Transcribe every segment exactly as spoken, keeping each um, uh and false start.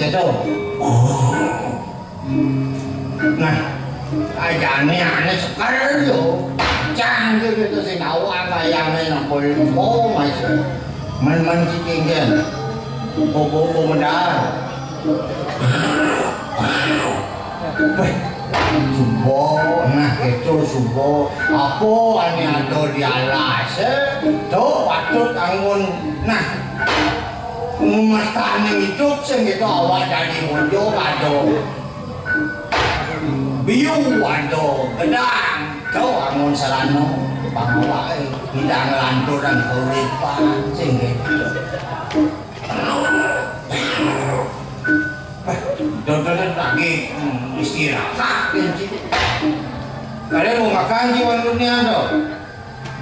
Gitu. Nah, ajané ané Sekar yo. Cang gitu sing awak kayane nang kulit. Oh, Mas. Men-men cicinggen. Bobo-bobo medar. Weh, suba, nah, itu suba. Apa ané ada di alas, eh? Tuh, patut anggon. Nah, mastane idup sing itu awak dadi bojo ada. Biu ada gedang. Tuh, anggon sarana. Pangawake. Tidak ngelantur dan kauripan. Sing gitu. Dodol lagi, hmm, istirahat, ya, Cik. Kalian mau makan, Cik, Wan Kurnianto?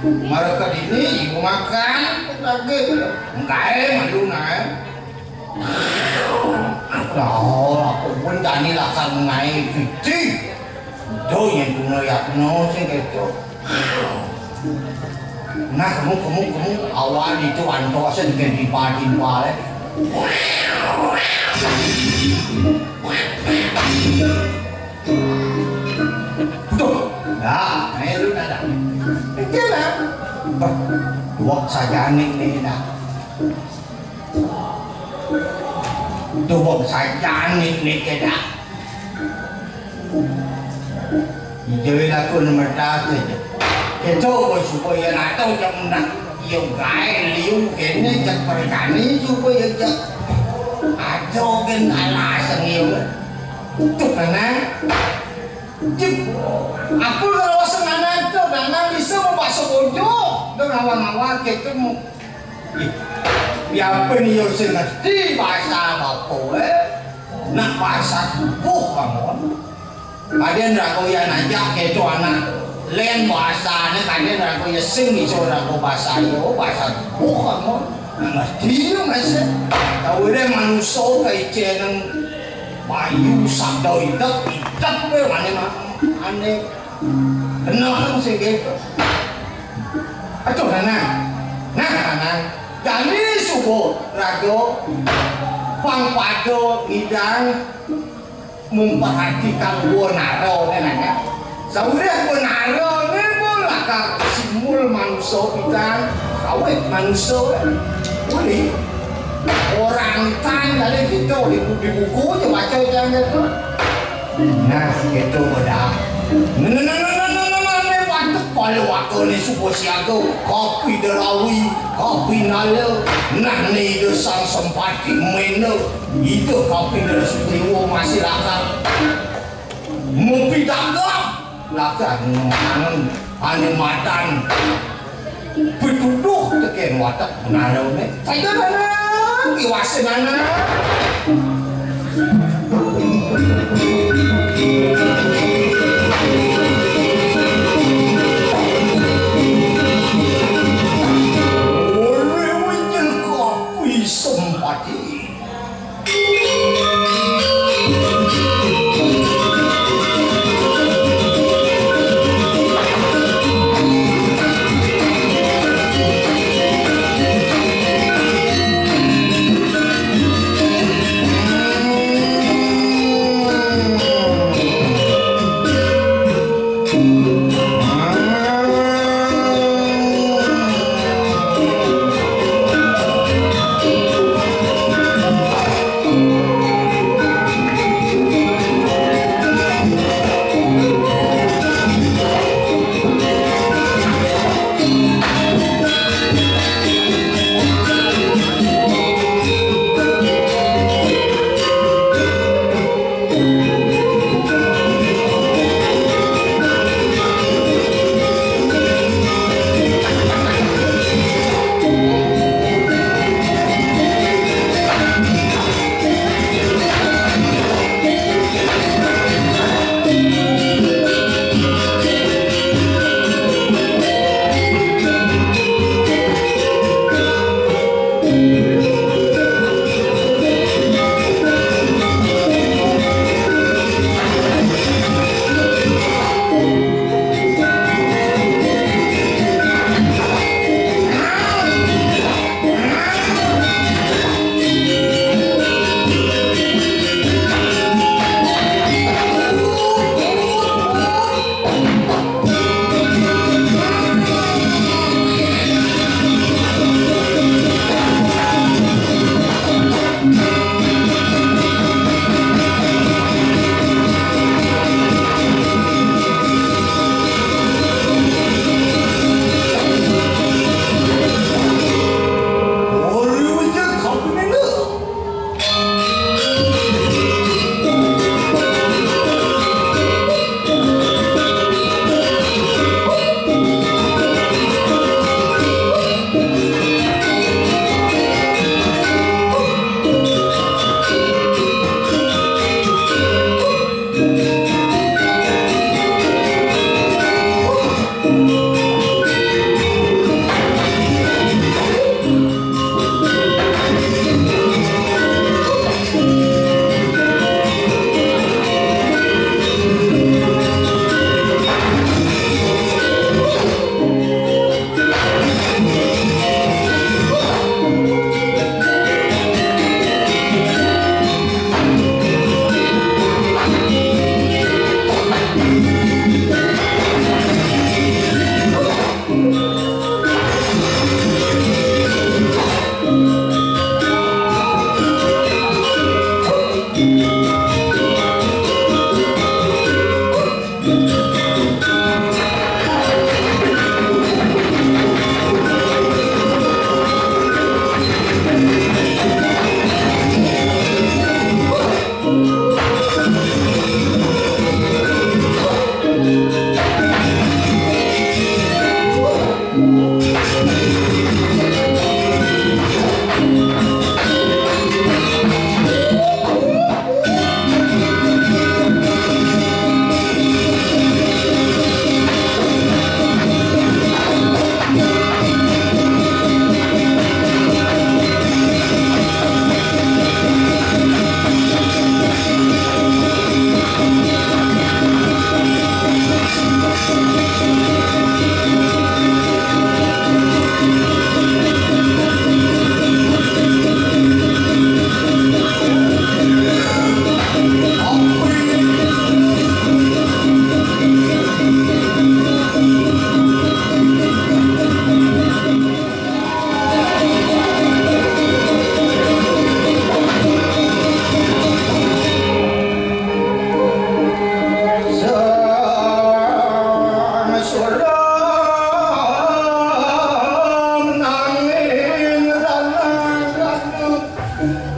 Mereka ini ibu makan lagi. Enggak, eh, malu, nah, eh. Lah, aku pun tani lakar mengenai piti. Tuh, yang tuna yakno, sih, gitu. Nah, kamu, kamu, kamu, awal itu antos yang ditimpa-timpa, eh. Tuh, nah, nah, itu dah, dah. Itu lah. Bah, wong sajane nih, dah. Tuh, wong sajane nih, dah. Ijo laku nomor satu aja. Keco, bos, supaya nak tahu jam enam. Yo, gae, liu, kene, cek pergani, supaya cek. Ajo, gen, alasan, yo. Tuh, mana? Cip, aku kalau sengaja itu, karena bisa mau bakso bojo, udah ngawang-ngawang gitu mau. Ih, ya apa nih, yo, sing ngerti bahasa apa, eh? Nak bahasa tubuh kamu. Kadang rago ya najak gitu anak. Lain bahasanya kadang rago ya sing iso rago bahasa yo, bahasa tubuh kamu. Nah, ngerti yo, Mas. Tahu deh manusia kayak ceneng. Bayu sabda idep, idep be, mane ma-, ane. Bener kan sing gitu. Aduh, Nanang. Nah, Nanang. Jani subuh raga pang pada ngidang memperhatikan Bonara, Nanang. Saureh Bonara ne pun lakar simbol manusia pidan, awet manusia. Boleh. Orang tan dari kita di, di buku je baca jangan tu. Nah, gitu dah. Nah, nah, nah, nah, nah, nah, nah, nah, patut pala wakil ni suku siaga. Kopi derawi, kopi nala. Nah, ni ida sang sempati mena. Ida kopi dera suku masih lakar. Mupi dagang. Lakar ngemangan. Ane madan. Pituduh teken watak ngarone. Saya mana? Iwase mana? Oleh wijen kopi sempati.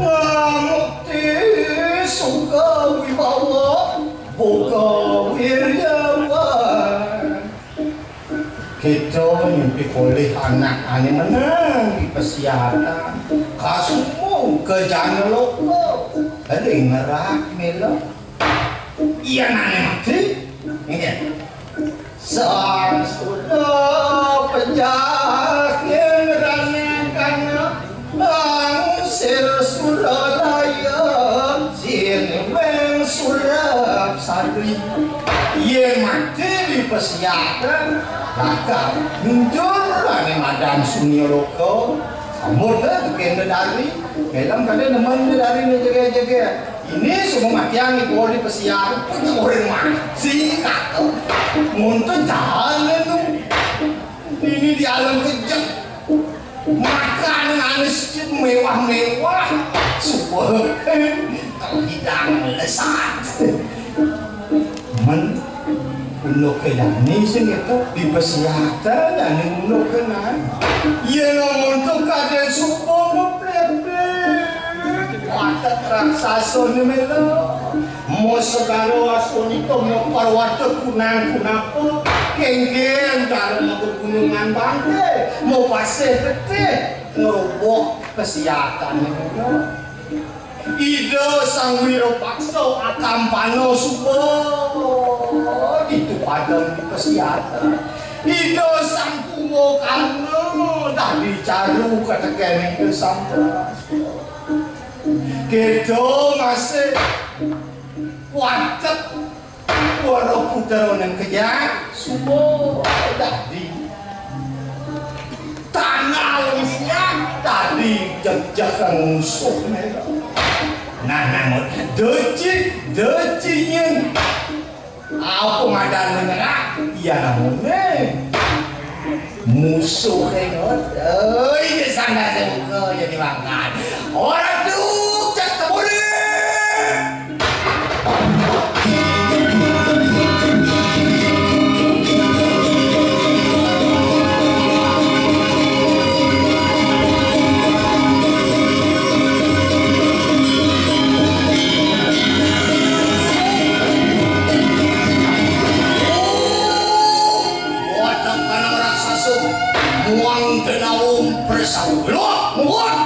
Ngamukti suka wibawa, boga wiryawan. Kita mimpi polih anak ané menang di pesiatan. Kasumung ka jana loka. Ring nerak mela. Yan ané mati. Nggih. Sang sura pejaking ranakana, langsir sura laya, sinuwing sura satri. Yén mati di pesiatan, bakal mundur ané madan sunya loka. Sambut dah tekén dedari. Kélam kadén nemen dedari né jegé-jegé. Ini semua matian di poli pesiar, punya orang mati kata. Muntun jalan tu. Ini di alam kejek. Makan anis mewah-mewah. Subuh. Kalau hidang lesat. Men, unduk ke jani sing itu, di pesiatan jani unduk ke nai. Iya, lamun tu kadén subuh mepléplé. Watek raksasa ni mela. Mau segala asunita, mau parwata kunang kunapa. Kéngkén cara mau gunungan bangké, mau pasih getih. Ngeroboh pesiatan ni mela. Ida Sang Wirapaksa akampana suba ditu padem di pesiatan. Ida Sang Kumbakarna dadi caru katekening Ida Sang Bras. Kéto masih watek Para putra nang kejang, semua dadi. Tanah lengsian dadi jejak musuh mereka. Nah, namun deci, deci nyen. Apa ngadan menyerah? Iya, namun, eh. Musuh, eh, ngot. Eh, ini sandar saya buka, jadi makan. Orang tu, cak kebuli. Watak kana raksasa, muang denaum persawa. Muang!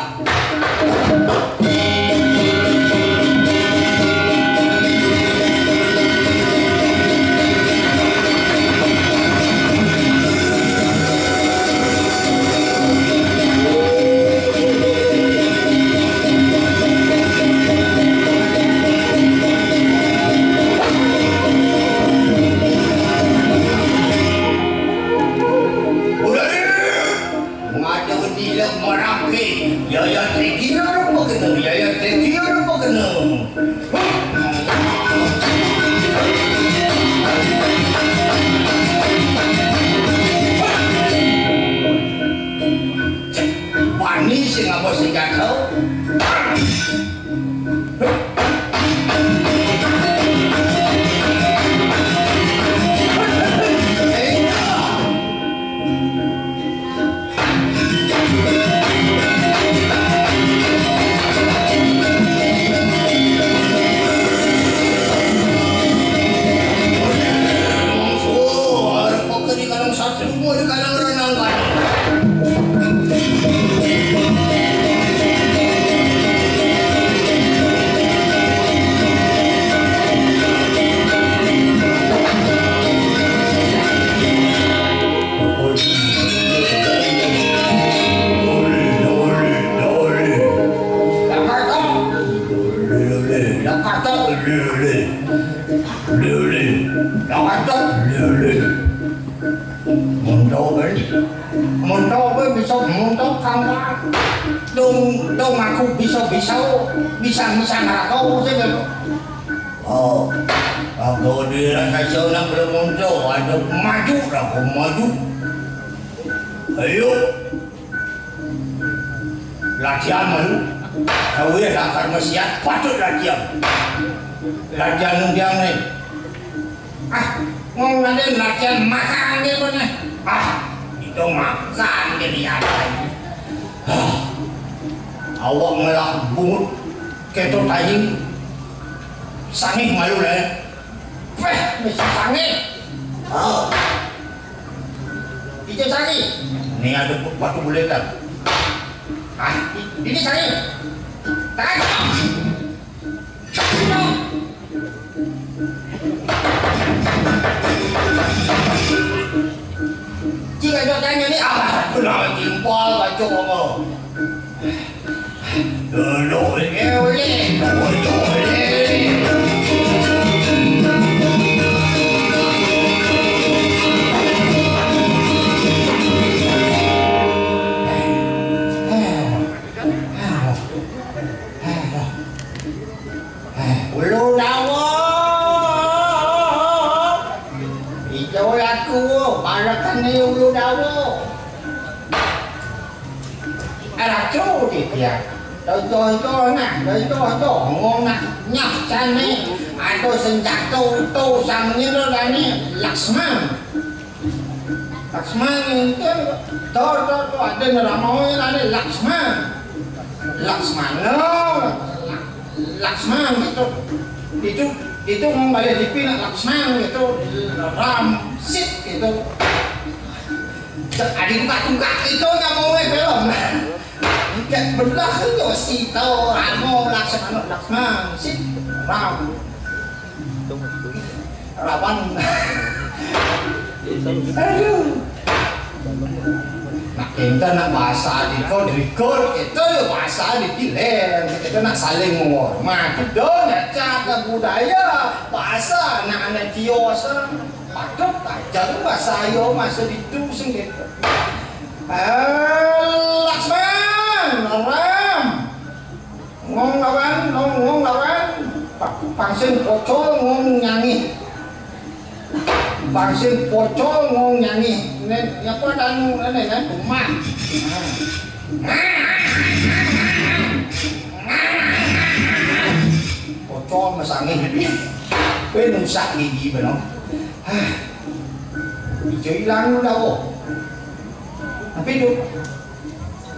Lele. Lah kata lele. Monto kan. Monto apa bisa monto kamar. Dong, dong aku bisa-bisa, bisa-bisa nggak tahu saja. Oh, aku di rasa sana belum monto, ada maju, aku maju. Ayo. Latihan malu. Kawin lakar mesiat, patut latihan. Latihan nundiang ni. Ah, ngong nadin latihan makan dia pun eh. Ah, itu makan dia ni ada. Ah, awak ngelah bungut keto taying. Sangih malu lah. Peh, mesti sangih. Ah. Ije sari. Ni ada batu buletan. Ah, ini sari. Tarik. Jika ada tanya ni, ah, aku nak timpal baju kamu. Ulu dawa. Ito laku, barakan ni ulu dawa. Ratu dia. Dojo-dojo nak, dojo-dojo. Ngong nak nyah cane. Ado senjata utuh sang nino dani Laksman. Laksman itu, to, to, to, ada nerama orang ada Laksman. Laksmana, Laksman itu, itu, itu mau balik D P nak Laksman itu, Ram Sit itu. Ada tukar-tukar itu yang mau main film. Ikat belah tu si tahu Ramo Laksmana Laksman si Ram Rawan. Aduh. Nak kita nak bahasa di kau di kau kita ya bahasa di kilen kita nak saling menghormat. Kita nak jaga budaya bahasa nak anak tiosa. Patut aja bahasa ayo masa di tu sendiri. Eh, Laksman, Ram. Ngong lawan, ngong, ngong lawan. Pak, pangsin pocol ngong nyanyi. Pangsin pocol ngong nyanyi. Ini apa dan ini kan rumah. Pocol masangin. Kue nusak gigi benar. Hah. Ijo ilang dulu dah. Tapi tu,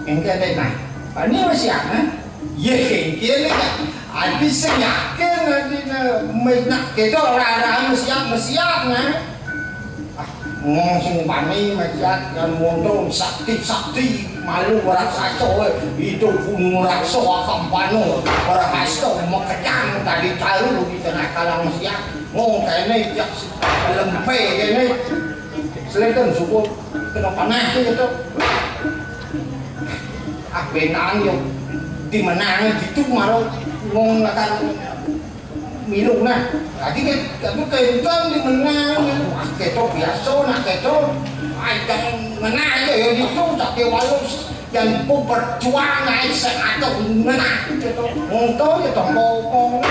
engke dek nah. Pani masih ana? Ye engke ni kan. Adi senyakin adi na menak kedo rara mesiap mesiap nah. Ah, ngong sing pani mesiap dan mondo sakti sakti malu raksasa itu gunung raksa akam panu rahasto makejang tadi tahu di tengah kalang mesiap. Ngong kene jak lempe kene. Selatan suku kena panah tu gitu. Ah benang yo di menang gitu malu ngong lakan milung nah. Lagi ke tapi kentang di menang. Ah keto biasa nak keto. Ai jangan menang aja ya gitu tapi walau yang pun berjuang naik seratus menang gitu. Ngong tu ya tombol.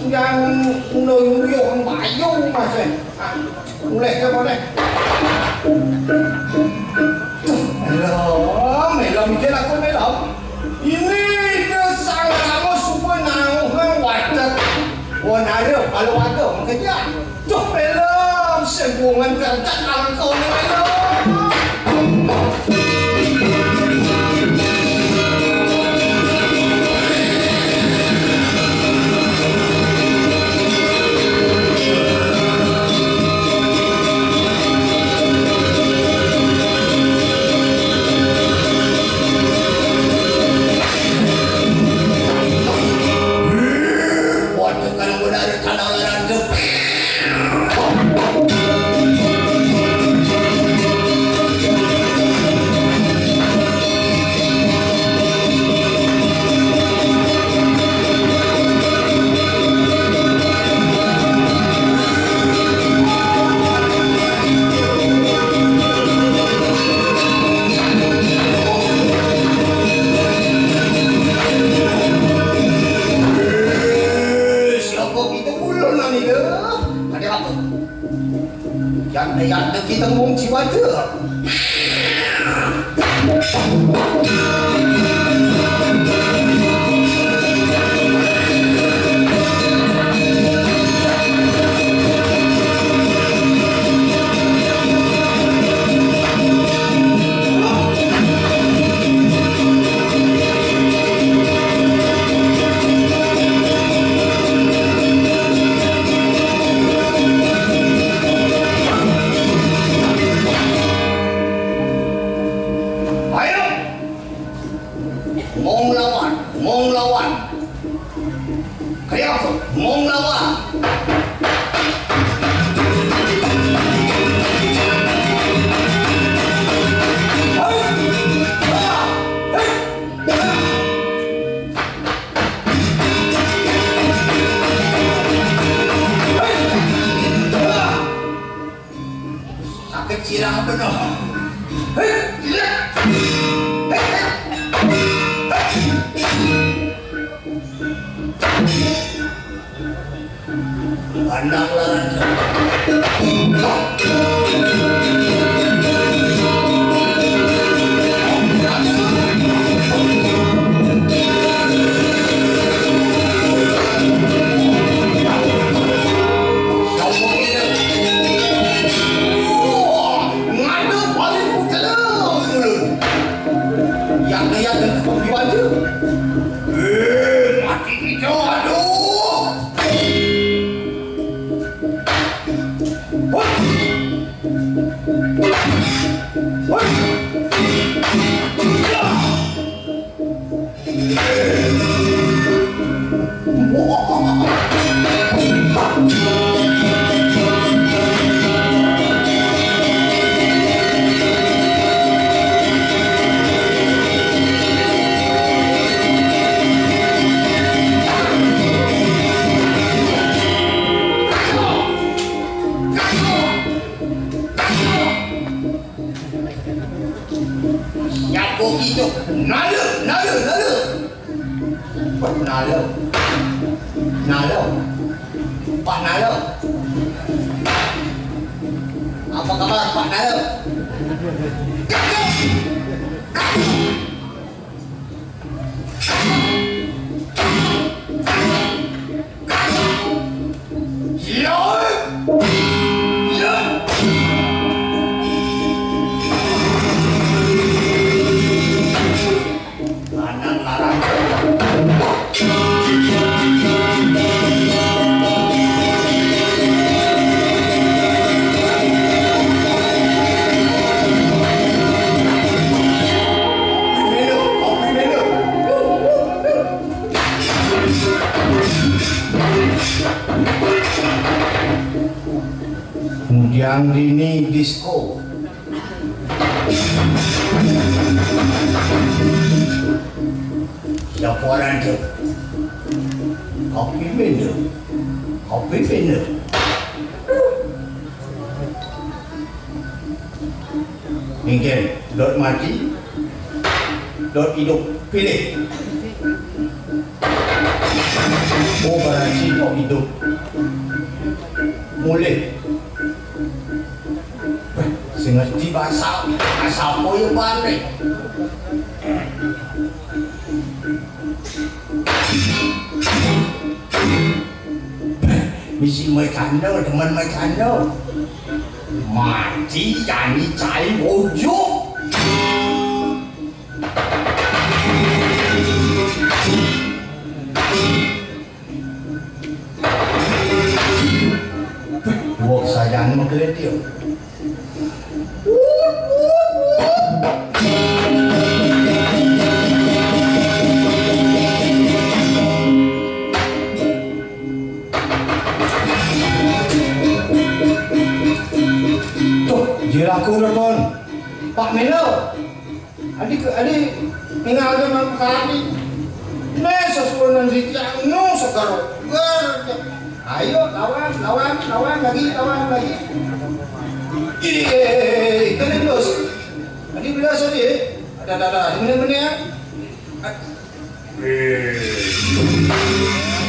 Yang nuyuk bayu masih. Boleh ke boleh? Melom, melom je aku melom. Ini ke sang kamu semua nauhan wadah. Wanara kalau ada makanya. Tuh melom, sembungan kerja kalau kau melom. Ada apa? Yang yang kita ngomong jiwa tu. Ayo! Mong lawan, mong lawan. Kaya ako, mong lawan. Sakit sirah apa no? Pandang laran. Ngadu paling pucela. Yang yang dibaca. Eh, mati kita, aduh. Jago hidup. Nala, nala, nala. Pak Nala. Nala. Pak Nala. Apa kabar, Pak Nala? Kemudian dini disco. Laporan tu. Kopi minum. Kopi minum. Mungkin dot mati, dot hidup, pilih. Oh, berarti dot hidup. Mulih. Weh, sing ngerti bahasa, bahasa apa ya balik? Misi mai kandha, demen mai kandha. Mati jani cai wojo. Wong sayang mengkeletir. Tuh, jelaku nonton. Pak Melo. Adi, adi, tinggal aja sama kami. Nah, sesuatu nanti yang nu segar. Ayo, lawan, lawan, lawan lagi, lawan lagi. Iya, kena terus. Adi bilang tadi, ada, ada, ada, ini, ini ya.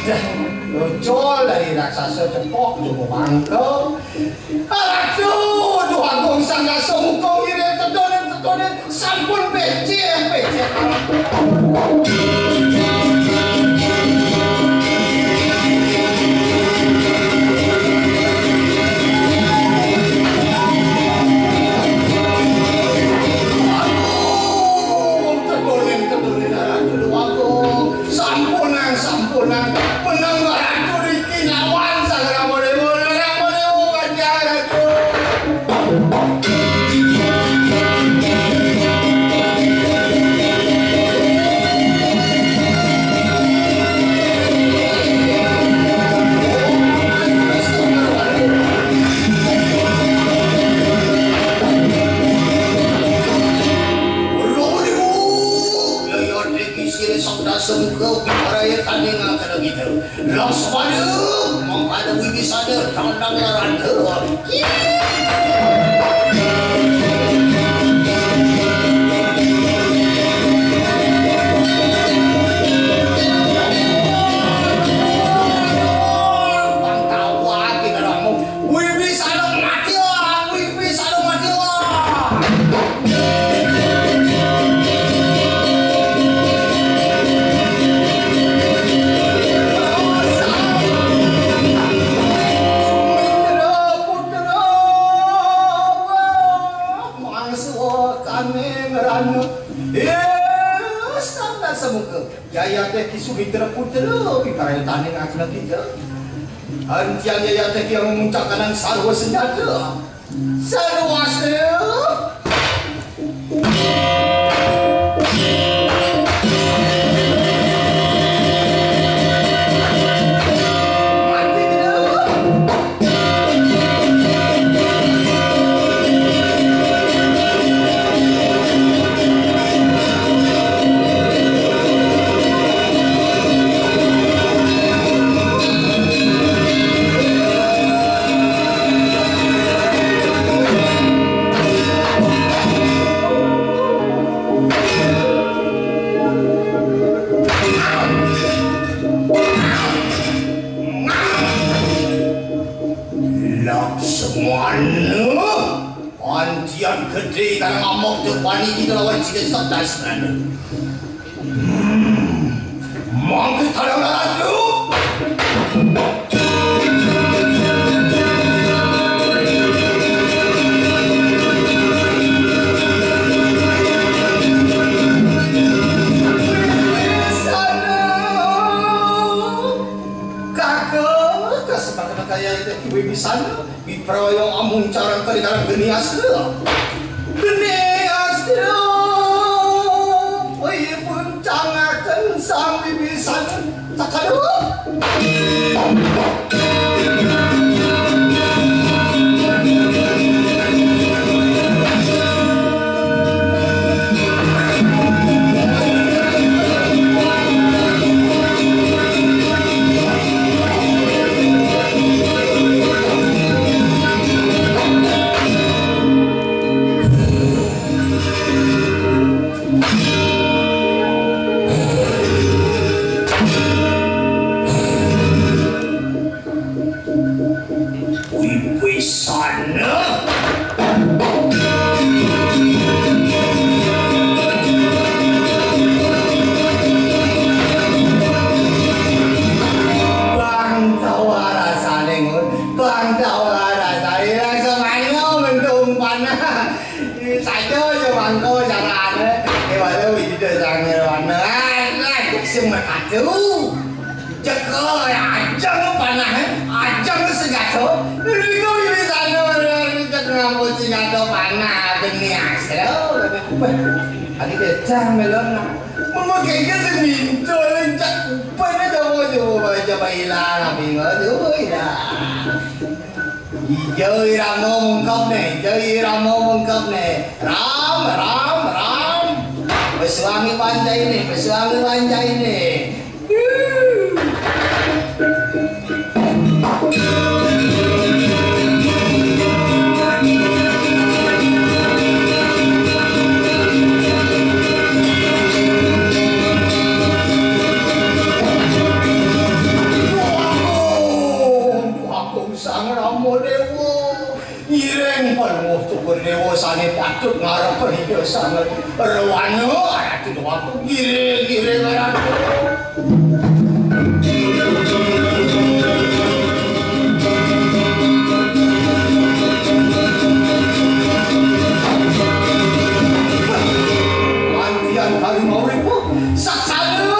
Dah. Muncul dari raksasa cepok tubuh bangka. Aduh, Duh Agung Sang Dasa Muka ngiring tetunin, tetunin, sampun becik, becik. Aduh, tetunin, tetunin, aduh, Duh Agung. Sampunang, sampunang. Menang Ratu niki lawan Sang Rama Dewa, Rama Dewa ngajar Ratu. Rama Dewa, ya, ya, Sira sabda sengke, bicara ya tanding angkara kita. Laksmana, mangkana Wibisana, tandang laranda. Bang tawa kita ramu. Wibisana mati, Wibisana mati. Mangsa kami ngerana. Yes, tanda semuka. Yayate ki Sumitra Putra, pikaraya tanding atna kita. Antian yayate ki yang memuncak kanang sarwa senjata. Sarwastra. Mati kita. Laksmana, antian gedhe kang ngamuk depan iki lawan sing sabda sebenarnya. Hmm, mangke kadang ratu. Kakak, kasepakana kaya itu Wibisana, Wipraya amung carang kalikarang geni astra. Geni astra. Oi, puncangaken Sang Wibisana. Cakaduh. Wibisana. Bang tawa rasane, Ngun. Bang tawa rasane. Langsung ayo mentung panah. Saja aja mangko carane. Dewasa wujud sange warna. Nah, nah, sing merkatu. Cekel ya, ajeng panah, ajeng senjata. Niku Wibisana, cek ngampu senjata panah, geni astra. Wah, adi kecang melon. Mama kayaknya sing minta, cek upana coba, coba, coba ilang, tapi nggak, coba ilang. Ijo irama mengkep ne, ijo irama mengkep ne. Ram, ram, ram. Pesuangi panjai ne, pesuangi panjai ne. Déwa, ngiring Palungguh Cokor Déwa sané patut ngarepin Ida Sang Rawana, Ratu Déwata, ngiring, ngiring, Ratu. Antian kari maurip, saksana.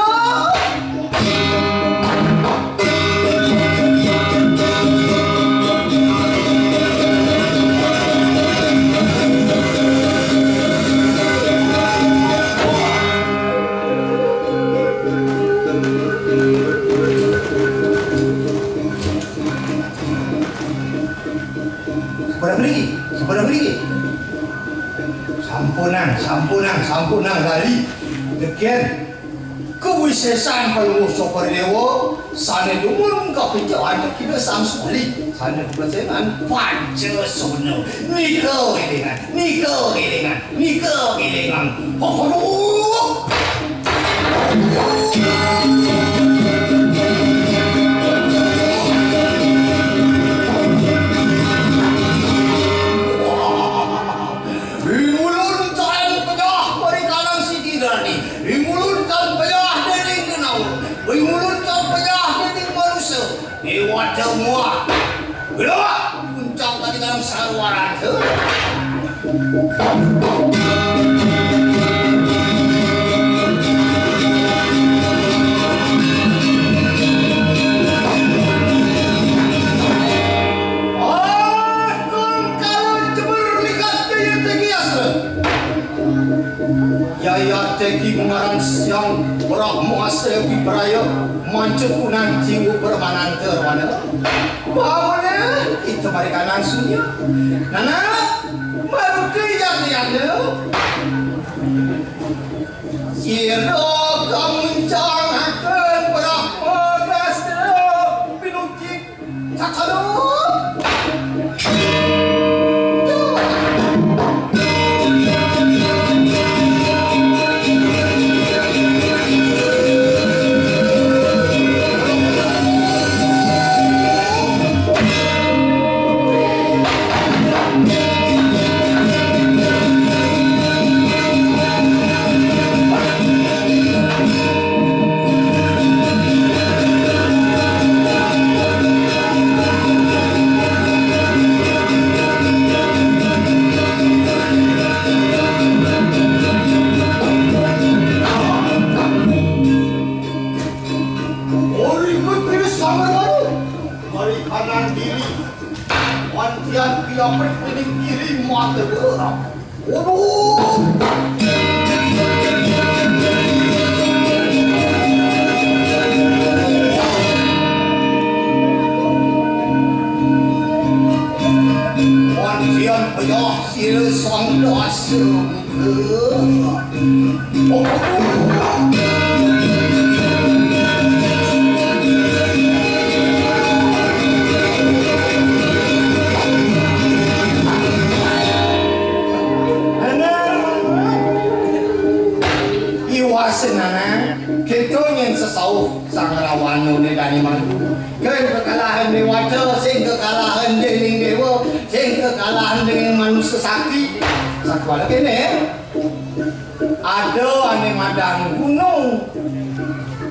Sampun mriki, sampun mriki. Sampunang, sampunang, sampunang lali. Demikian. Kawisésan Palungguh Cokor Déwa sané dumun kapicaran kita Sang Sukri, sané kapicaran Pancasona. Nika élingan, nika élingan, nika élingan. Aduh! Ingulun tan pejah marikanan siti dani. Ingulun tan pejah déning denawa. Ingulun tan pejah déning manusa. Déwata muah. Gelak puncak tadi dalam saluaran. Agung kala jemer likat kaya tegias. Yaya teki ngaran siang berak muasa wibraya mancukunan jiwa bermananta wana. Bahawa kita marikanan sunya. Nana, maruti yang yang. Sira kamuncang akan Brahma Dastra pinuji. Ori putri sangat baru. Mari kanan diri. Wantian pilapet kuning kiri mata gelap. Waduh. Wantian payah sila sang dasa. Iwasenana, kita nyén sesauh sang Rawana né dani mantu. Kén kekalahan déwata, sing kekalahan déning déwa, sing kekalahan déning manusa sakti. Sakuala kéné. Ada ané madan gunung,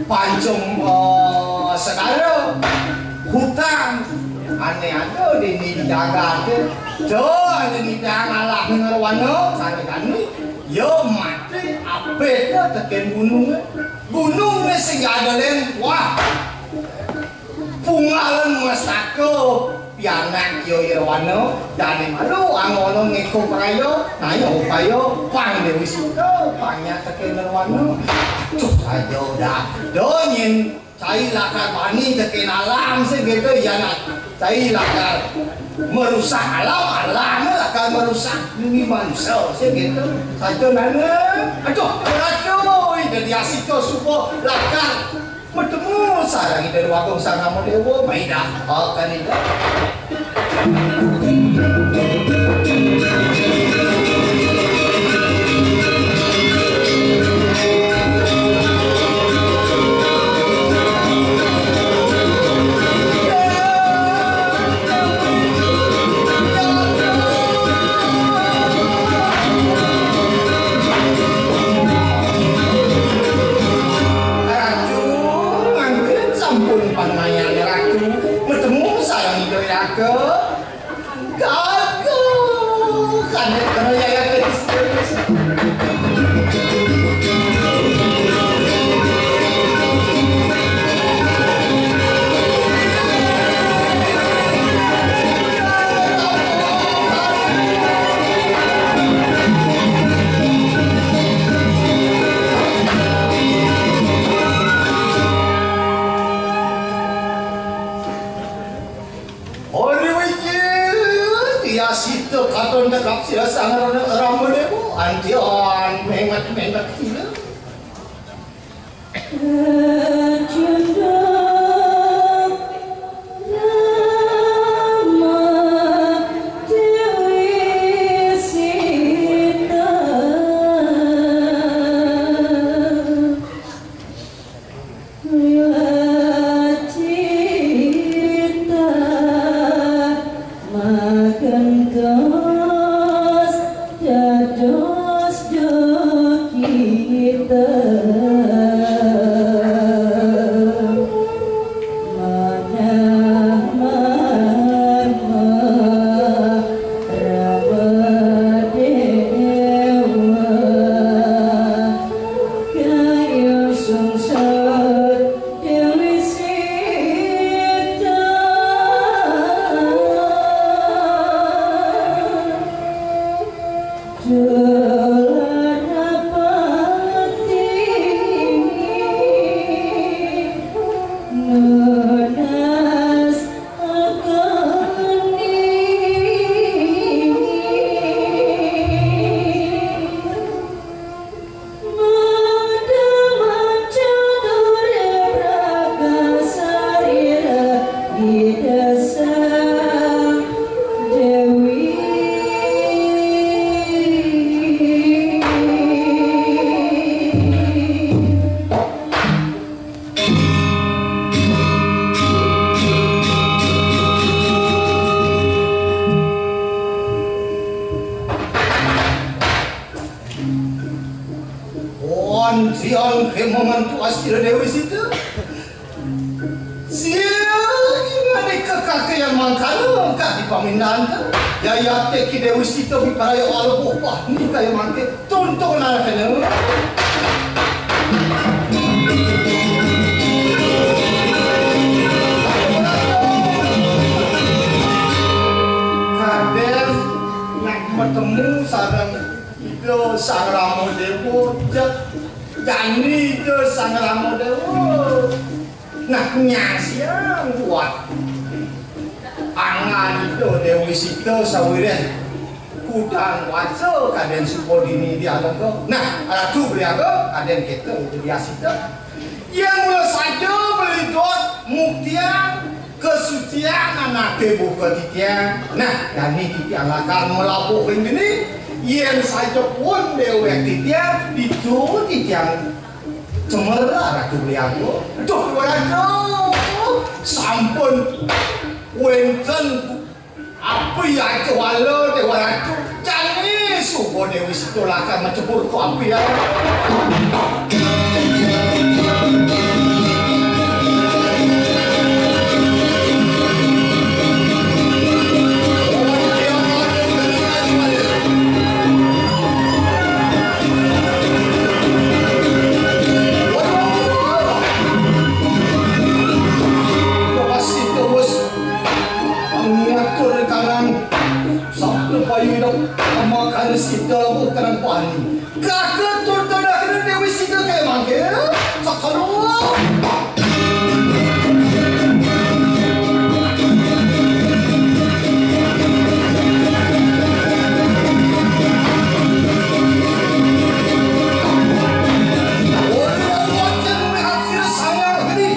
pancung, eh, segara, hutan, ané ada di, di jagaté. Da ané nidang alah ngerwana, kani-kani, ya mati apit tekén gunungé. Gunungé sing ada lén, wah. Pungalen mastaka pianak ya Irawana, dané malu angono ngéko praya, naya upaya pang Déwi Sita, pang nyak tekén Nirwana. Duh, aja dah. Do nyén cai lakar bani tekén alam sing kéto ya nak. Cai lakar merusak alam, alam lakar merusak diri manusia sing kéto. Saja nana. Aduh, aduh, dadi asika suba lakar Matemu sareng Ida Déwa Agung Sang Rama Déwa, maida. Akan Ida. Kagok! Kan, kan, ya, ya, ya. Ori wiji, ya sita katon dekap sira sangarana ramane bu, antian mengat-mengat sira. Lila cita magentos dados do kita. Manah marma Rama Dewa kayu sungsut Dewi Sita. Dolarapati nunas agoni. Mada manca durip raga sarira Ida Sang Dewi. Wan siang kemongan tu asira Dewi Sita. Sira ingani kekake yang mangkana kak di pamindahan tu. Yayate ki Dewi Sita piparaya ala buah ni kaya mangke tuntung anak kena. Kaden nak bertemu sareng Ida Sang Rama Dewa, jek jani Ida Sang Rama Dewa. Nah, nyasiang buat angan Ida Dewi Sita sawiréh kudang waca kadén suka dini dialega. Nah, Ratu Beli Agung, kadén kéto Ida Diah Sita. Yén mula saja beli dot muktiang kasucian anaké buka titiang. Nah, jani titiang lakar malabuh ring dini. Yén saja pun déwék titiang, ditu titiang cemer Ratu Beli Agung. Duh, Ratu, sampun wénten Api aja wala Déwa Ratu. Jani suba Déwi Sita lakar macebur ka api ya. Waduh, Déwa Sita wis ngatur kanan sabda payu dok ama kali sida labuh kanan pani. Kaka turun dah kena Déwi Sita kaya mangke. Sakalo. Ora wajah melihat sira sayang geni.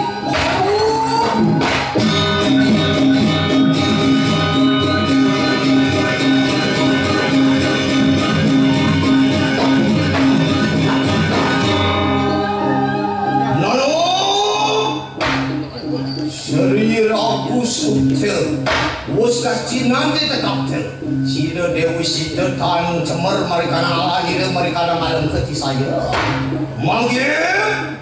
Nono! Sri Ragu Sutra. Wus kastinante tetap ter. Sira Déwi Sita tan cemer marikana ala ira marikana ngalem keti saya. Manggih.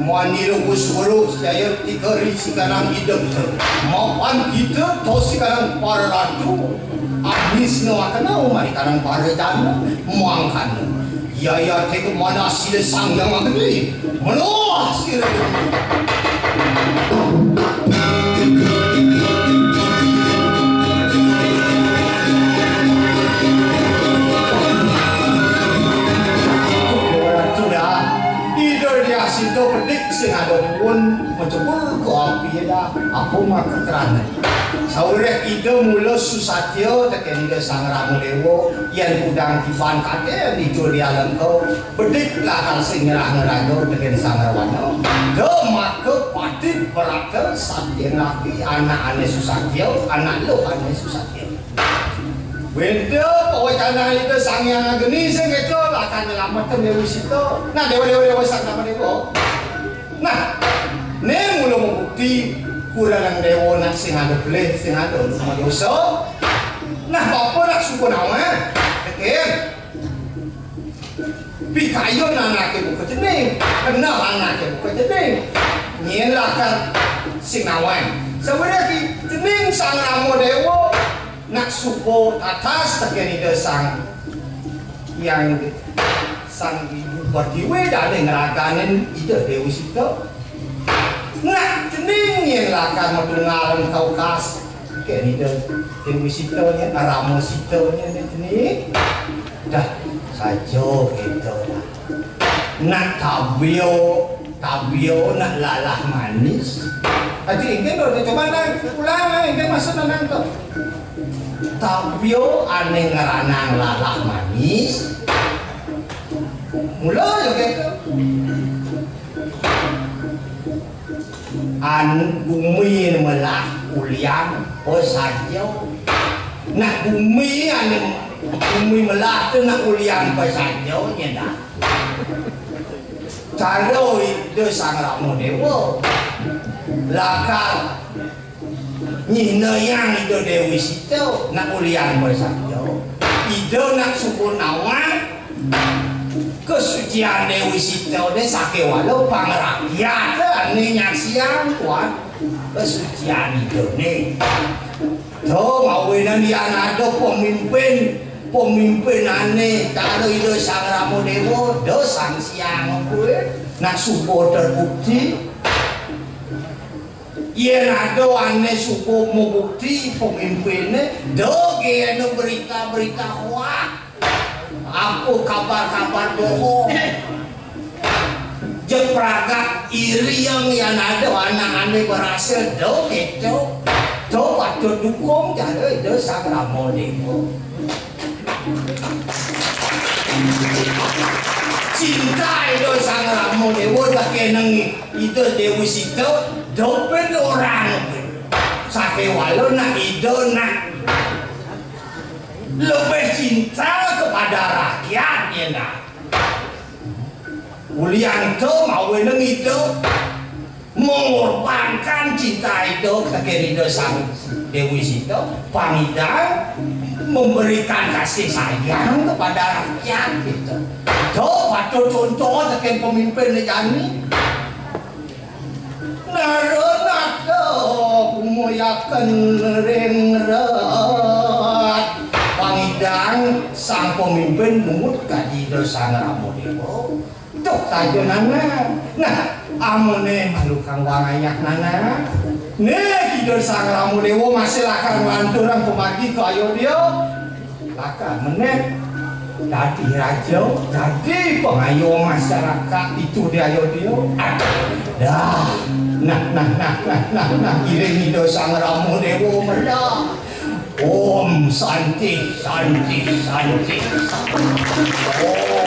Mani lugu suruh saya tiga ri sikanang hidup tu. Mapan kita to sikanang para ratu. Anis no akana mari kanang para jana. Mangkana. Ya ya tega mana sila sang yang agni. Menuah sila. Ida Hyang Sita pedik sing ada pun mencebur ke api dah. Apa maka kerana? Saurek ida mula susatya teken ida Sang Rama Dewa, yan kudang kiban kaden itu dia lengko. Pedik lah kal sing nyerah ngeraga teken Sang Rawana. Da maka pati berata satya ngaki anak ane susatya, anak lo ane susatya. Wénten pawécanan Ida Sang Hyang Agni sing kéto lakar nyelametken Déwi Sita. Nah, déwa-déwa, déwa Sang Rama Déwa. Nah, né mula mabukti kurenan déwa nak sing ada pelih, sing ada dosa. Nah, bapa nak suka nawang. Tekén. Pikayun anaké buka cening, keneh anaké buka cening. Nyén lakar sing nawang. Sawiréh cening Sang Rama Déwa nak suba tatas tekén Ida Sang Hyang, Sang Ibu Pertiwi dané ngraganin Ida Déwi Sita. Nah, cening nyén lakar matunggal kaukas. Kén Ida Déwi Sita nyén, Rama Sita nyén, cening. Dah, saja kéto dah. Nak tabia, tabia nak lalah manis. Tadi inggih lho, coba nang ulang, inggih maksud nang to. Tabia ané ngranang lalah manis. Mula ya kéto. An gumi melah ulian pesaja. Nah, gumi ane gumi melah tu nak ulian pesaja nya dah. Cara Ida Sang Rama Dewa lakar nyinayang Ida Dewi Sita nak ulian pesaja. Ida nak suba nawang kesucian Déwi Sita né sakéwala pangrakyat ané nyaksiang kuat kesucian Ida né. To mawinan yan ada pemimpin, pemimpin ané cara Ida Sang Rama Déwa, da sangsiang kuwi nak suba terbukti. Yén ada ané suba mabukti pemimpiné, da gén berita-berita hoak. Apa kabar-kabar bohong? Jeg pragat iri yang yan ada anak ané berhasil, da kéto. Da patut dukung cara Ida Sang Rama Déwa. Cinta Ida Sang Rama Déwa tak keneng Ida Déwi Sita, da pin orang. Sakéwala nak Ida nak lebih cinta kepada rakyat, ya nak. Ulian to mawinan Ida mengorbankan cinta Ida tekén Ida Sang Déwi Sita, pang Ida memberikan kasih sayang kepada rakyat gitu. To patut contoh tekén pemimpin jani. Naranata umuyaken ring rat. Pang Ida Sang pemimpin mungut kadi Ida Sang Rama Déwa. Duh, saja nana. Nah, amuné malu kang wangayah nana. Né Ida Sang Rama Déwa masih lakar nglanturang pamargi ka Ayodya. Lakar meneh dadi raja, dadi pengayom masyarakat itu di Ayodya. Dah. Nah, nah, nah, nah, nah, nah, iring Ida Sang Rama Déwa merda. Om Santi, Santi, Santi. Om.